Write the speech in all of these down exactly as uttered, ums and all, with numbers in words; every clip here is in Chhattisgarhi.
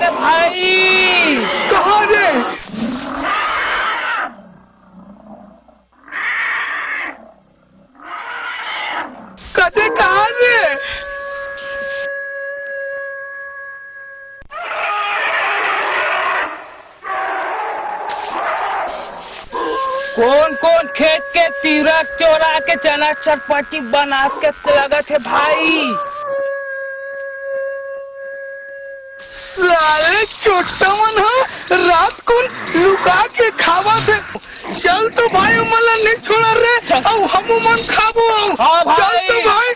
भाई। कहाँ रे? कते कहाँ रे? कोन कोन खेत के तीरा चोरा के चना चरपटी बना के लगत हे भाई? साले चोट्टा मन ह रात कुन लुका के खावत हे। चल तो भाई, ओमन ला नहीं छोड़ा रे। चल। अउ हमू मन खाबो। हाँ भाई। चल तो भाई।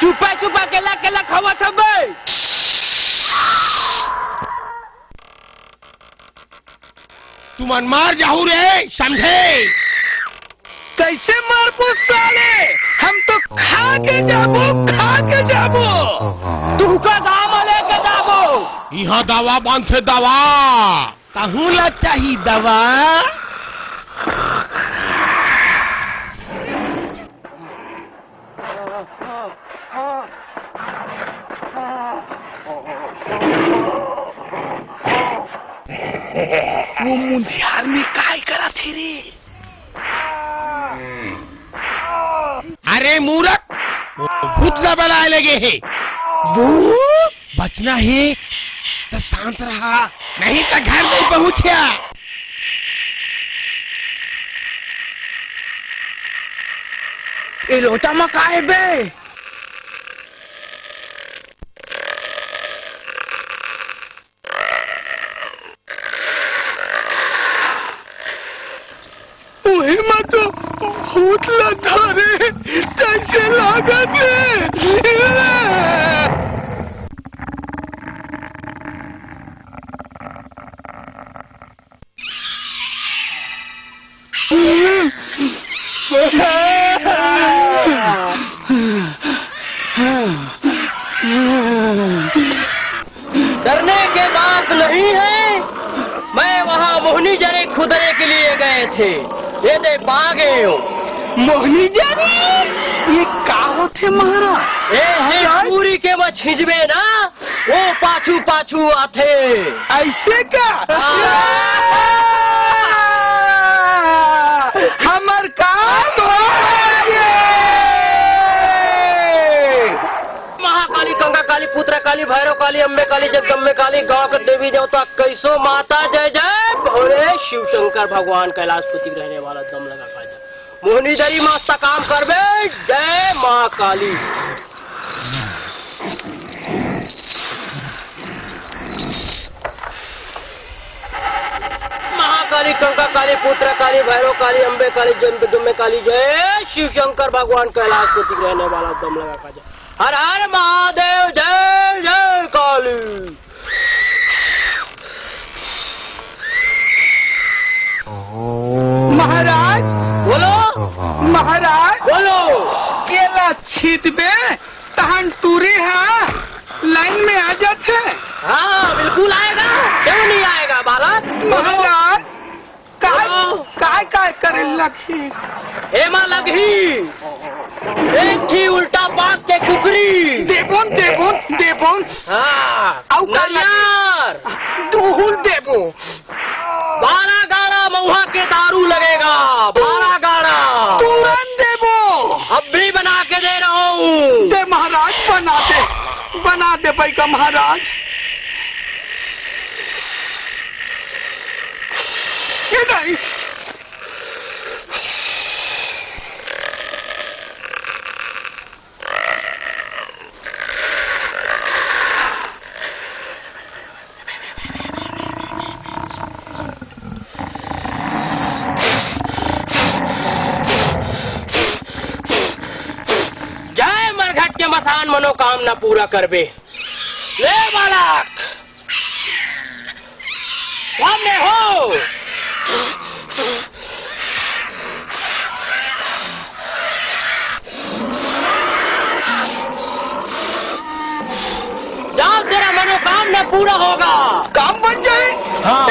चुपा चुपा केला केला खावत हबे। तुमन मार जाहू रे, समझे? कैसे मारबो साले? हम तो खा के जाबो, खा के जाबो। तुहका दाम लेके जाबो। इहाँ दवा बांधथे दवा। कहूँ ला चाही दवा। वो मुंधियार में काय करत हे रे? अरे मूरख, वो भूत ला बलाए लगे हे। भूत? बचना हे त शांत रहा, नहीं त घर नहीं पहुंचिया। ए लोटा म का हे बे? उही म तो भूत ला धरे तइसे लागत हे। डरने के बात नहीं है। मैं वहाँ मोहनी जरी खुदरे के लिए गए थे, ये दे पा गए हो। मोहनी जरी? ये का होथे महाराज? ए हे महाराज? पूरी के म छिंचबे ना, वो पाछू पाछू आथे। अइसे का? हाँ। हमर काम हो गे। महाकाली, कंका काली, पुत्र काली, भैरव काली, अम्बे काली, जगदम्बे काली, गांव के देवी देवता, कैसो माता, जय जय भोले शिव शंकर भगवान, कैलाशपति रहने वाला, दम लगा खा जा। मोहनी जरी मस्त काम करबे। जय माँ काली। महाकाली, कंका काली, पुत्र काली, भैरव काली, अम्बे काली, जंत दुम्बे काली, जय शिव शंकर भगवान, कैलाशपति रहने वाला, दम लगा खा जा। हर हर महादेव, जय जय काली। महाराज। बोलो। महाराज। बोलो। केला छींचबे, तहन टूरी हा लाइन में आ जाथे। हाँ, बिल्कुल आएगा, क्यों नहीं आएगा बालक? महाराज, काय, बोलो। काय, काय करे लगही? एमा लगही एक ठी उल्टा पाक के कुकरी। देबोन, देबोन, देबोन। हाँ, अउ का लगही? नारियर। दुहूल देबो। बारह गाड़ा महुआ के दारू लगेगा, बारह गाड़ा। तुरंत देबो। अभी बना के दे रहा हूँ। दे महाराज, बना दे, बना दे भाई का महाराज। ये नहीं। जय मरघट के मसान, मनोकामना पूरा करबे। ले बालक, सामने हो। जाओ, तेरा मनोकामना पूरा होगा। काम बन जाए। हाँ।